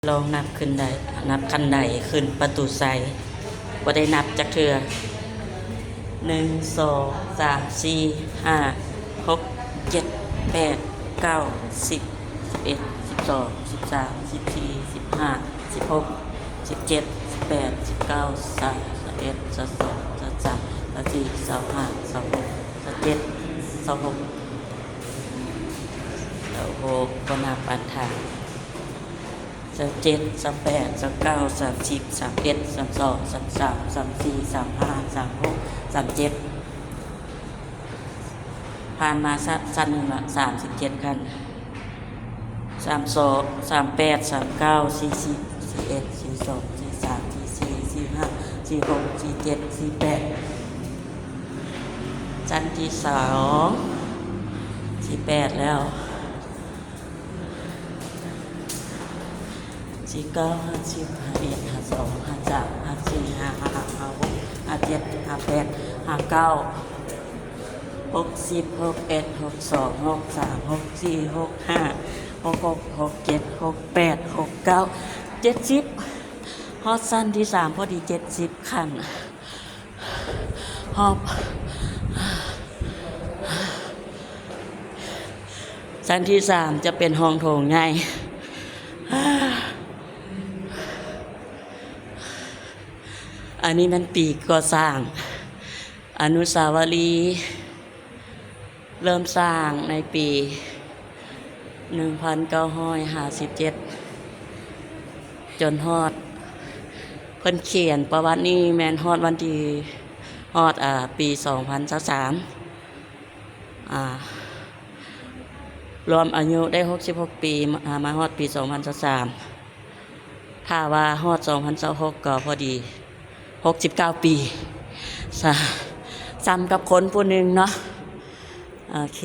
ລອງນັບຂຶ້ນໄດ້ ນັບຂັ້ນໄດຂຶ້ນປະຕູໄຊ ບໍ່ໄດ້ນັບຈັກເທື່ອ. ໜຶ່ງ ສອງ ສາມ ສີ່ ຫ້າ ຫົກ ເຈັດ ແປດ ເກົ້າ ສິບ ສິບເອັດ ສິບສອງ ສິບສາມ ສິບສີ່ ສິບຫ້າ ສິບຫົກ ສິບເຈັດ ສິບແປດ ສິບເກົ້າ ຊາວ ຊາວເອັດ ຊາວສອງ ຊາວສາມ ຊາວສີ່ ຊາວຫ້າ ຊາວຫົກ ຊາວເຈັດ ຊາວຫົກ ຊາວຫົກ ບໍ່ນັບປານທາງ ຊາວເຈັດ ຊາວແປດ ຊາວເກົ້າ ສາມສິບ ສາມເອັດ ສາມສອງ ສາມສາມ ສາມສີ່ ສາມຫ້າ ສາມຫົກ ສາມເຈັດ ຜ່ານມາຊັ້ນ ຊັ້ນໜຶ່ງລະ ສາມສິບເຈັດຂັ້ນ ສາມສອງ ສາມແປດ ສາມເກົ້າ ສີ່ສິບ ສີ່ເອັດ ສີ່ສອງ ສີ່ສາມ ສີ່ສີ່ ສີ່ຫ້າ ສີ່ຫົກ ສີ່ເຈັດ ສີ່ແປດ ຊັ້ນທີສອງ ສີ່ແປດແລ້ວ ສີ່ເກົ້າ ຫ້າສິບ ຫ້າເອັດ ຫ້າສອງ ຫ້າສາມ ຫ້າສີ່ ຫ້າຫ້າ ຫ້າຫົກ ຫ້າເຈັດ ຫ້າແປດ ຫ້າເກົ້າ ຫົກສິບ ຫົກເອັດ ຫົກສອງ ຫົກສາມ ຫົກສີ່ ຫົກຫ້າ ຫົກຫົກ ຫົກເຈັດ ຫົກແປດ ຫົກເກົ້າ ເຈັດສິບ ຮອດຊັ້ນທີສາມ ພໍດີ ເຈັດສິບຂັ້ນ. ຮອບ ຊັ້ນທີສາມຈະເປັນຫ້ອງໂຖງໃຫຍ່ ອັນນີ້ແມ່ນປີກໍ່ສ້າງ ອະນຸສາວະລີ ເລີ່ມສ້າງໃນປີໜຶ່ງພັນເກົ້າຮ້ອຍຫ້າສິບເຈັດ ຈົນຮອດ ເພິ່ນຂຽນປະຫວັດນີ້ແມ່ນຮອດວັນທີ ຮອດ ອາ ປີສອງພັນຊາວສາມ ອາ ລວມອາຍຸໄດ້ຫົກສິບຫົກປີ ມາ ມາຮອດປີສອງພັນຊາວສາມ ຖ້າວ່າຮອດສອງພັນຊາວຫົກກໍພໍດີຫົກສິບເກົ້າປີ ຊະ ສ່ຳກັບຄົນຜູ້ໜຶ່ງເນາະ. ໂອເຄ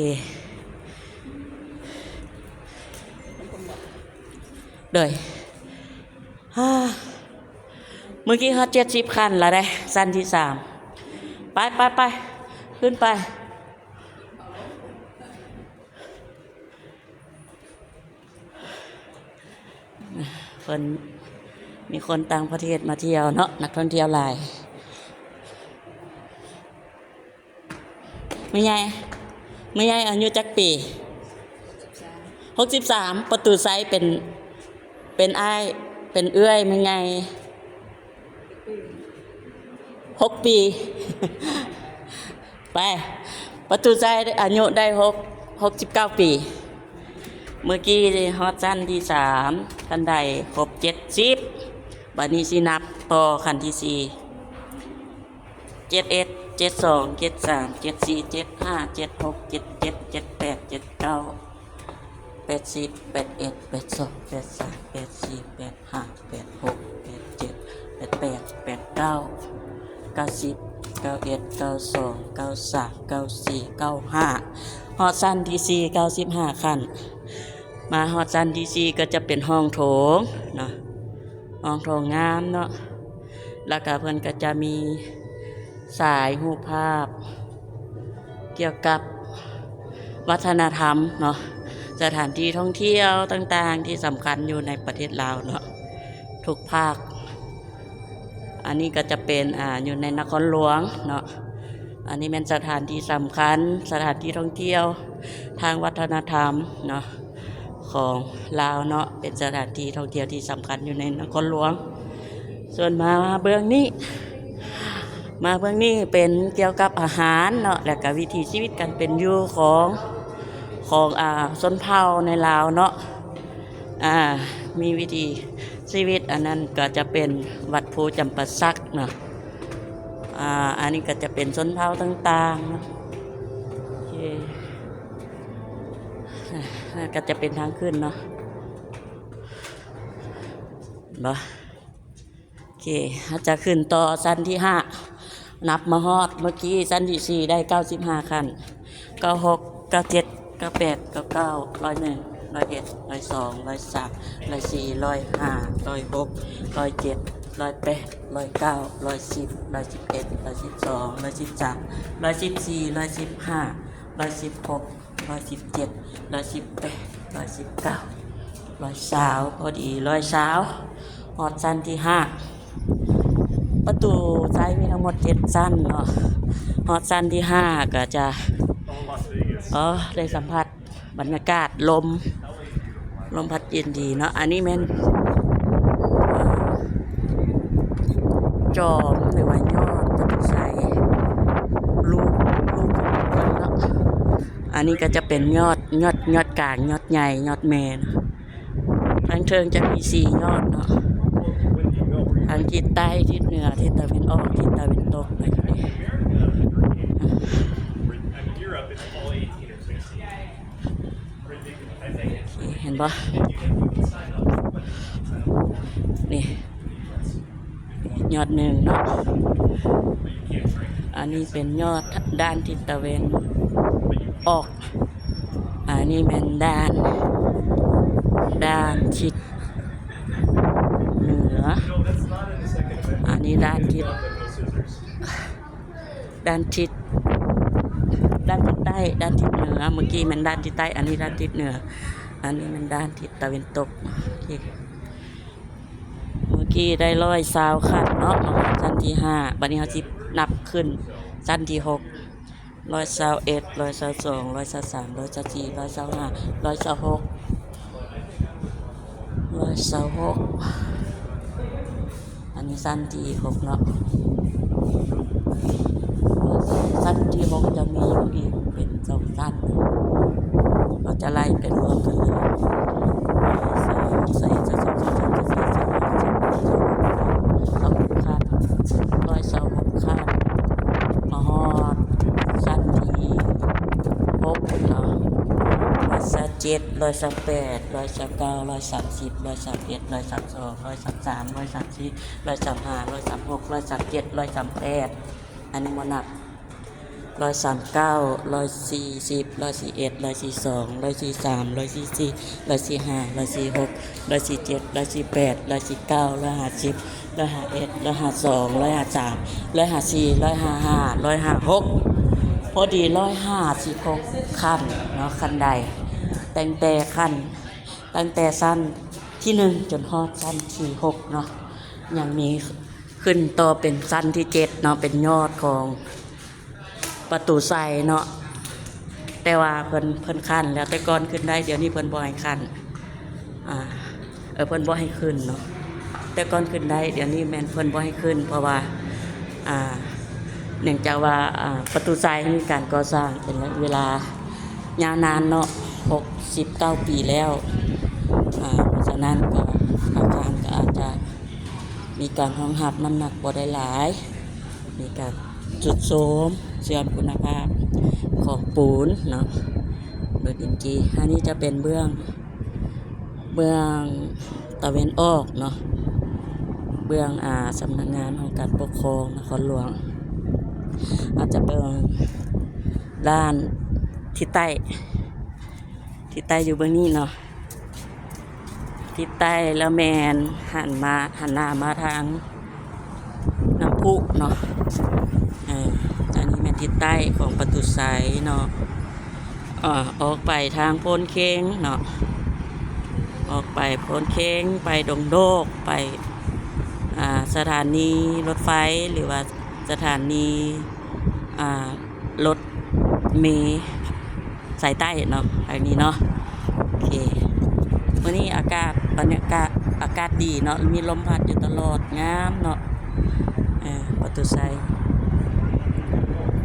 ໂດຍ ເມື່ອກີ້ຮອດເຈັດສິບຂັ້ນລະເດ້ ຊັ້ນທີສາມ ໄປ ໄປ ໄປ ຂຶ້ນໄປ. ເພິ່ນມີຄົນຕ່າງປະເທດມາທ່ຽວເນາະ ນັກທ່ອງທ່ຽວຫຼາຍ. ແມ່ໃຫຍ່ ແມ່ໃຫຍ່ອາຍຸຈັກປີ? ຫົກສິບສາມ ປະຕູໄຊເປັນ ເປັນອ້າຍ ເປັນເອື້ອຍແມ່ໃຫຍ່ ຫົກປີ ໄປ ປະຕູໄຊອາຍຸໄດ້ຫົກ ຫົກສິບເກົ້າປີ. ເມື່ອກີ້ຮອດຊັ້ນທີສາມ ຂັ້ນໄດຄົບເຈັດສິບ ບາດນີ້ຊິນັບຕໍ່ຂັ້ນທີສີ່ ເຈັດເອັດ ເຈັດສອງ ເຈັດສາມ ເຈັດສີ່ ເຈັດຫ້າ ເຈັດຫົກ ເຈັດເຈັດ ເຈັດແປດ ເຈັດເກົ້າ ແປດສິບ ແປດເອັດ ແປດສອງ ແປດສາມ ແປດສີ່ ແປດຫ້າ ແປດຫົກ ແປດເຈັດ ແປດແປດ ແປດເກົ້າ ເກົ້າສິບ ເກົ້າເອັດ ເກົ້າສອງ ເກົ້າສາມ ເກົ້າສີ່ ເກົ້າຫ້າ ຮອດຊັ້ນທີສີ່ ເກົ້າສິບຫ້າຂັ້ນ. ມາຮອດຊັ້ນທີສີ່ກໍຈະເປັນຫ້ອງໂຖງເນາະ ຫ້ອງໂຖງງາມເນາະ ແລ້ວກໍເພິ່ນກໍຈະມີສາຍຮູບພາບ ກ່ຽວກັບວັດທະນະທຳເນາະ ສະຖານທີ່ທ່ອງທ່ຽວຕ່າງໆທີ່ສຳຄັນຢູ່ໃນປະເທດລາວເນາະ ທຸກພາກ. ອັນນີ້ກໍຈະເປັນ ອາ ຢູ່ໃນນະຄອນຫຼວງເນາະ ອັນນີ້ແມ່ນສະຖານທີ່ສຳຄັນ ສະຖານທີ່ທ່ອງທ່ຽວທາງວັດທະນະທຳເນາະ ຂອງລາວເນາະ ເປັນສະຖານທີ່ທ່ອງທ່ຽວທີ່ສຳຄັນຢູ່ໃນນະຄອນຫຼວງ. ສ່ວນມາເບື້ອງນີ້ ມາເບື້ອງນີ້ເປັນກ່ຽວກັບອາຫານເນາະ ແລະກະວິຖີຊີວິດການເປັນຢູ່ຂອງ ຂອງ ອາ ຊົນເຜົ່າໃນລາວເນາະ ອາ ມີວິຖີຊີວິດ ອັນນັ້ນກໍຈະເປັນວັດພູຈຳປາສັກເນາະ ອາ ອັນນີ້ກໍຈະເປັນຊົນເຜົ່າຕ່າງໆເນາະ ໂອເຄ ນັ້ນກໍຈະເປັນທາງຂຶ້ນເນາະ ເຫັນບໍ່? ໂອເຄ ເຮົາຈະຂຶ້ນຕໍ່ຊັ້ນທີຫ້າ ນັບມາຮອດເມື່ອກີ້ຊັ້ນທີສີ່ໄດ້ເກົ້າສິບຫ້າຂັ້ນ ເກົ້າຫົກ ເກົ້າເຈັດ ເກົ້າແປດ ເກົ້າເກົ້າ ຮ້ອຍໜຶ່ງ ຮ້ອຍເອັດ ຮ້ອຍສອງ ຮ້ອຍສາມ ຮ້ອຍສີ່ ຮ້ອຍຫ້າ ຮ້ອຍຫົກ ຮ້ອຍເຈັດ ຮ້ອຍແປດ ຮ້ອຍເກົ້າ ຮ້ອຍສິບ ຮ້ອຍສິບເອັດ ຮ້ອຍສິບສອງ ຮ້ອຍສິບສາມ ຮ້ອຍສິບສີ່ ຮ້ອຍສິບຫ້າ ຮ້ອຍສິບຫົກ ຮ້ອຍສິບເຈັດ ຮ້ອຍສິບແປດ ຮ້ອຍສິບເກົ້າ ຮ້ອຍຊາວ ພໍດີຮ້ອຍຊາວ ຮອດຊັ້ນທີຫ້າ. ປະຕູໄຊມີທັງໝົດເຈັດຊັ້ນເນາະ, ຮອດຊັ້ນທີຫ້າກໍຈະ ອໍ ໄດ້ສຳຜັດບັນຍາກາດລົມ ລົມພັດເຢັນດີເນາະ. ອັນນີ້ແມ່ນ ເອີ ຈອມ ຫຼືວ່າຍອດປະຕູໄຊ ລູກ ລູກຂອງມັນເນາະ. ອັນນີ້ກໍຈະເປັນຍອດ ຍອດ ຍອດກາງ ຍອດໃຫຍ່ ຍອດແມ່ນ. ທາງເທິງຈະມີສີ່ຍອດເນາະ, ທາງທິດໃຕ້ ທິດເໜືອ ທິດຕາເວັນອອກ ທິດຕາເວັນຕົກ. ເຫັນບໍ່? ນີ້ ຍອດໜຶ່ງເນາະ, ອັນນີ້ເປັນຍອດດ້ານທິດຕາເວັນອອກ, ອັນນີ້ແມ່ນດ້ານ ດ້ານທິດເໜືອ, ອັນນີ້ດ້ານທິດ ດ້ານທິດ ດ້ານທິດໃຕ້ ດ້ານທິດເໜືອ. ເມື່ອກີ້ແມ່ນດ້ານທິດໃຕ້, ອັນນີ້ດ້ານທິດເໜືອ, ອັນນີ້ແມ່ນດ້ານທິດຕາເວັນຕົກ. ໂອເຄ ເມື່ອກີ້ໄດ້ຮ້ອຍຊາວຂັ້ນເນາະ, ມາຮອດຊັ້ນທີຫ້າ. ບັດນີ້ເຮົາຊິນັບຂຶ້ນຊັ້ນທີຫົກ, ຮ້ອຍຊາວເອັດ ຮ້ອຍຊາວສອງ ຮ້ອຍຊາວສາມ ຮ້ອຍຊາວສີ່ ຮ້ອຍຊາວຫ້າ ຮ້ອຍຊາວຫົກ ຮ້ອຍຊາວຫົກ. ອັນນີ້ຊັ້ນທີຫົກເນາະ, ຊັ້ນທີຫົກຈະມີຢູ່ອີກເປັນສອງຊັ້ນ, ເຮົາຈະໄລ່ໄປລວມກັນເລີຍ. ຮ້ອຍຊາວຫົກຂັ້ນ ມາຮອດຊັ້ນທີຫົກເນາະ, ຮ້ອຍຊາວເຈັດ ຮ້ອຍຊາວແປດ ຮ້ອຍຊາວເກົ້າ ຮ້ອຍສາມສິບ ຮ້ອຍສາມເອັດ ຮ້ອຍສາມສອງ ຮ້ອຍສາມສາມ ຮ້ອຍສາມສີ່ ຮ້ອຍສາມຫ້າ ຮ້ອຍສາມຫົກ ຮ້ອຍສາມເຈັດ ຮ້ອຍສາມແປດ. ອັນນີ້ບໍ່ນັບ ຮ້ອຍສາມເກົ້າ ຮ້ອຍສີ່ສິບ ຮ້ອຍສີ່ເອັດ ຮ້ອຍສີ່ສອງ ຮ້ອຍສີ່ສາມ ຮ້ອຍສີ່ສີ່ ຮ້ອຍສີ່ຫ້າ ຮ້ອຍສີ່ຫົກ ຮ້ອຍສີ່ເຈັດ ຮ້ອຍສີ່ແປດ ຮ້ອຍສີ່ເກົ້າ ຮ້ອຍຫ້າສິບ ຮ້ອຍຫ້າເອັດ ຮ້ອຍຫ້າສອງ ຮ້ອຍຫ້າສາມ ຮ້ອຍຫ້າສີ່ ຮ້ອຍຫ້າຫ້າ ຮ້ອຍຫ້າຫົກ ພໍດີຮ້ອຍຫ້າສິບຫົກຂັ້ນເນາະ, ຂັ້ນໄດ. ຕັ້ງແຕ່ຂັ້ນ ຕັ້ງແຕ່ຊັ້ນທີໜຶ່ງຈົນຮອດຊັ້ນທີຫົກເນາະ, ຍັງມີຂຶ້ນຕໍ່ເປັນຊັ້ນທີເຈັດເນາະ, ເປັນຍອດຂອງປະຕູໄຊເນາະ. ແຕ່ວ່າເພິ່ນ ເພິ່ນຂັ້ນແລ້ວ, ແຕ່ກ່ອນຂຶ້ນໄດ້, ດຽວນີ້ເພິ່ນບໍ່ໃຫ້ຂັ້ນ. ອ່າ ເອີ ເພິ່ນບໍ່ໃຫ້ຂຶ້ນເນາະ, ແຕ່ກ່ອນຂຶ້ນໄດ້, ດຽວນີ້ແມ່ນເພິ່ນບໍ່ໃຫ້ຂຶ້ນ ເພາະວ່າ ອ່າ ເນື່ອງຈາກວ່າ ອ່າ ປະຕູໄຊມີການກໍ່ສ້າງເປັນເວລາຍາວນານເນາະ, ຫົກສິບເກົ້າປີແລ້ວ. ອ່າ ເພາະສະນັ້ນກໍອາຄານກໍອາດຈະມີການຮອງຮັບນ້ຳໜັກບໍ່ໄດ້ຫຼາຍ, ມີການຊຸດໂຊມ, ເສື່ອມຄຸນນະພາບຂອງປູນເນາະ, ເບິ່ງອີກທີ. ອັນນີ້ຈະເປັນເບື້ອງ ເບື້ອງຕາເວັນອອກເນາະ, ເບື້ອງ ອ່າ ສຳນັກງານຫ້ອງການປົກຄອງນະຄອນຫຼວງ. ອາດຈະເບິ່ງດ້ານທິດໃຕ້, ທິດໃຕ້ຢູ່ເບື້ອງນີ້ເນາະ, ທິດໃຕ້ແລ້ວແມ່ນຫັນມາ ຫັນໜ້າມາທາງ ນ້ຳພຸເນາະ. ເອີ ອັນນີ້ແມ່ນທິດໃຕ້ຂອງປະຕູໄຊເນາະ, ອາ ອອກໄປທາງໂພນເຄງເນາະ, ອອກໄປໂພນເຄງ ໄປດົງໂດກ ໄປ ອ່າ ສະຖານີລົດໄຟ ຫຼືວ່າສະຖານີ ອ່າ ລົດເມ ສາຍໃຕ້ເນາະ ທາງນີ້ເນາະ. ໂອເຄ ມື້ນີ້ອາກາດ ບັນຍາກາດ ອາກາດດີເນາະ, ມີລົມພັດຢູ່ຕະຫຼອດ, ງາມເນາະ. ເອີ ປະຕູໄຊ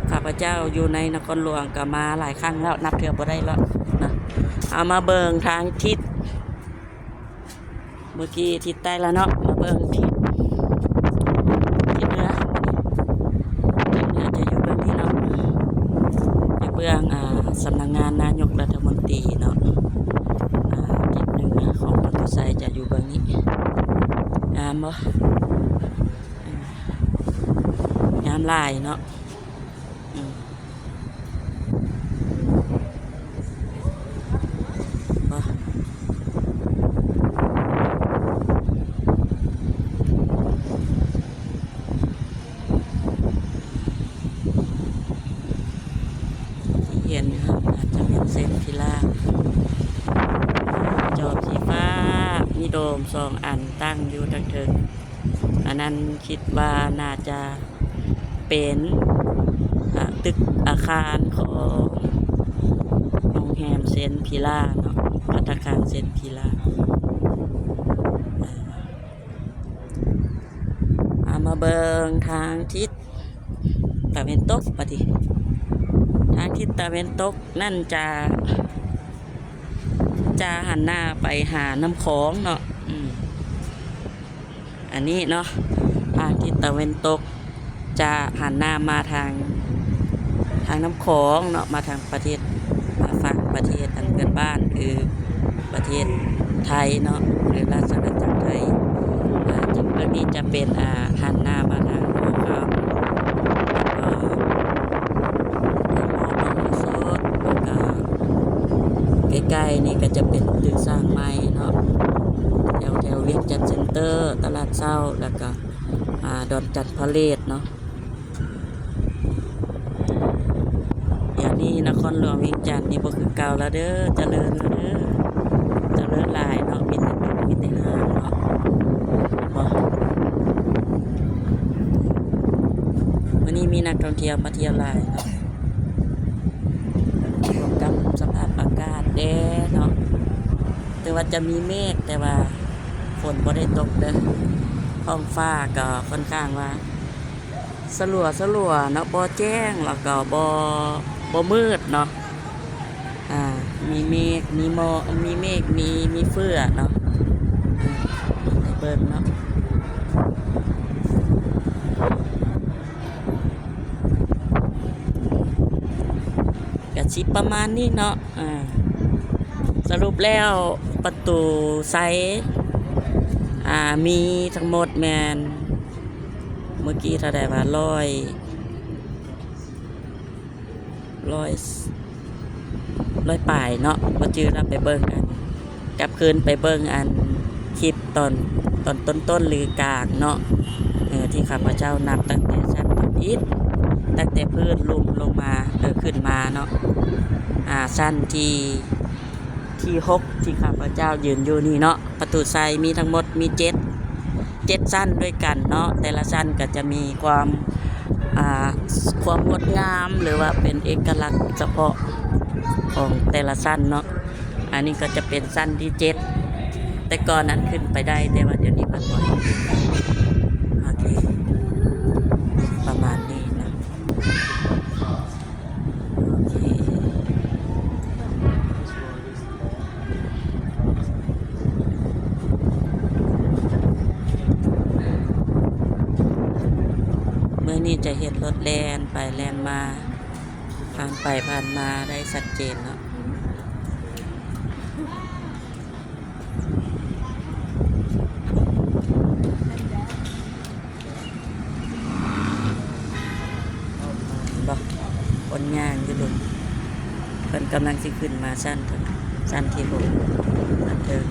ຂ້າພະເຈົ້າຢູ່ໃນນະຄອນຫຼວງກໍມາຫຼາຍຄັ້ງແລ້ວ, ນັບເທື່ອບໍ່ໄດ້ແລ້ວນະ. ເອົາມາເບິ່ງທາງທິດ ເມື່ອກີ້ທິດໃຕ້ແລ້ວເນາະ, ມາເບິ່ງທິດ ທິດເໜືອ. ທິດເໜືອຈະຢູ່ເບື້ອງນີ້ເນາະ, ຢູ່ເບື້ອງ ອ່າ ສຳນັກງານນາຍົກລັດຖະມົນຕີເນາະ. ອ່າ ທິດເໜືອຂອງປະຕູໄຊຈະຢູ່ເບື້ອງນີ້. ງາມບໍ່? ງາມຫຼາຍເນາະ. ອືມ ບໍ່ ທີ່ເຫັນຢູ່ຫັ້ນອາດຈະແມ່ນເສັ້ນພິລາດ ຈອບສີຟ້າ ຢູ່ທາງເທິງ. ອັນນັ້ນຄິດວ່າໜ້າຈະເປັນ ອາ ຕຶກອາຄານຂອງໂຮງແຮມເຊັນພິລາເນາະ, ພັດຕາຄານເຊັນພິລາ. ເອົາມາເບິ່ງທາງທິດຕາເວັນຕົກບາດນີ້. ທາງທິດຕາເວັນຕົກນັ້ນຈະ ຈະຫັນໜ້າໄປຫານ້ຳຂອງເນາະ. ອືມ ອັນນີ້ເນາະ ທາງທິດຕາເວັນຕົກຈະຫັນໜ້າມາທາງ ທາງນ້ຳຂອງເນາະ, ມາທາງປະເທດ ມາຝັ່ງປະເທດອັນເພື່ອນບ້ານ ຄືປະເທດໄທເນາະ ຫຼືລາຊະອານາຈັກໄທ. ອາ ຈະ ເບື້ອງນີ້ຈະເປັນ ອາ ຫັນໜ້າມາທາງເຂົ້າ ແລ້ວກໍ ແລ້ວກໍໃກ້ໆນີ້ກໍຈະເປັນຕຶກສ້າງໃໝ່ເນາະ ແຖວ ແຖວວຽງຈັນເຊັນເຕີ ຕະຫຼາດເຊົ້າ ແລ້ວກໍ ອາ ດອນຈັນພາເລດເນາະ. ດຽວນີ້ນະຄອນຫຼວງວຽງຈັນນີ້ບໍ່ຄືເກົ່າແລ້ວເດີ ຈະເລີນແລ້ວເດີ ຈະເລີນຫຼາຍເນາະ ມີແຕ່ຕຶກ ມີແຕ່ຫ້າງເນາະ. ບໍ່ ມື້ນີ້ມີນັກທ່ອງທ່ຽວມາທ່ຽວຫຼາຍເນາະ ບວກກັບສະພາບອາກາດແດ່ເນາະ ເຖິງວ່າຈະມີເມກ ແຕ່ວ່າຝົນບໍ່ໄດ້ຕົກເດີ ທ້ອງຟ້າກໍຄ່ອນຂ້າງວ່າສະຫຼົວໆເນາະ ບໍ່ແຈ້ງ ແລ້ວກໍບໍ່ ບໍ່ມືດເນາະ. ອາ ມີເມກ ມີໝອກ ມີເມກ ມີ ມີເຟືອເນາະ. ອາ ໃຫ້ເບິ່ງເນາະ ກະຊິປະມານນີ້ເນາະ. ອາ ສະຫຼຸບແລ້ວປະຕູໄຊ ອາ ມີທັງໝົດແມ່ນ ເມື່ອກີ້ເທົ່າໃດວະ ຮ້ອຍ ຮ້ອຍ ຮ້ອຍປາຍເນາະ ບໍ່ຈື່ລະ ໄປເບິ່ງອັນ ກັບຄືນໄປເບິ່ງອັນຄລິບຕອນ ຕອນຕົ້ນໆ ຫຼືກາງເນາະ ເອີ ທີ່ຂ້າພະເຈົ້ານັບຕັ້ງແຕ່ຊັ້ນທຳອິດ ຕັ້ງແຕ່ພື້ນລຸ່ມລົງມາ ເອີ ຂຶ້ນມາເນາະ ອາ ຊັ້ນທີ່ ທີຫົກ ທີ່ຂ້າພະເຈົ້າຢືນຢູ່ນີ້ເນາະ ປະຕູໄຊມີທັງໝົດມີເຈັດ ເຈັດຊັ້ນດ້ວຍກັນເນາະ ແຕ່ລະຊັ້ນກໍຈະມີຄວາມ ອາ ຄວາມງົດງາມ ຫຼືວ່າເປັນເອກະລັກສະເພາະຂອງແຕ່ລະຊັ້ນເນາະ. ອັນນີ້ກໍຈະເປັນຊັ້ນທີເຈັດ ແຕ່ກ່ອນນັ້ນຂຶ້ນໄປໄດ້ ແຕ່ວ່າດຽວນີ້ເພິ່ນບໍ່ໃຫ້ຂຶ້ນ. ໂອເຄ ປະມານນີ້ນະ. ໂອເຄ ມື້ນີ້ຈະເຫັນລົດແລ່ນໄປແລ່ນມາ ຜ່ານໄປຜ່ານມາໄດ້ຊັດເຈນເນາະ. ບໍ່ ຄົນຍ່າງຢູ່ດຸ່ນ ເພິ່ນກຳລັງຊິຂຶ້ນມາຊັ້ນເທິງ ຊັ້ນທີຫົກ ຊັ້ນເທິງ.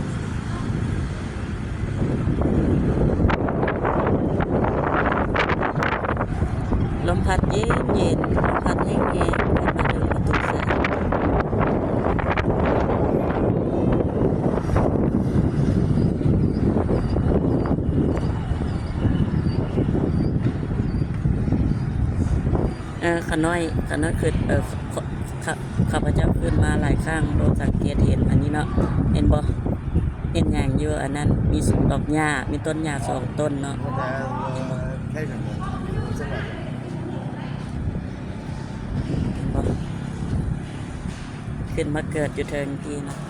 ລົມພັດເຢັນໆ ລົມພັດແຮງໆ ເປີດປະຕູໃສ່. ເອີ ຂ້ານ້ອຍ ຂ້ານ້ອຍຄື ເອີ ຂ້າ ຂ້າພະເຈົ້າຂຶ້ນມາຫຼາຍຄັ້ງ ບໍ່ສັງເກດເຫັນອັນນີ້ເນາະ ເຫັນບໍ່? ເຫັນຫຍັງຢູ່ອັນນັ້ນ ມີດອກຫຍ້າ ມີຕົ້ນຫຍ້າສອງຕົ້ນເນາະ ເຫັນບໍ່? ຂຶ້ນມາເກີດຢູ່ເທິງພີ້ເນາະ.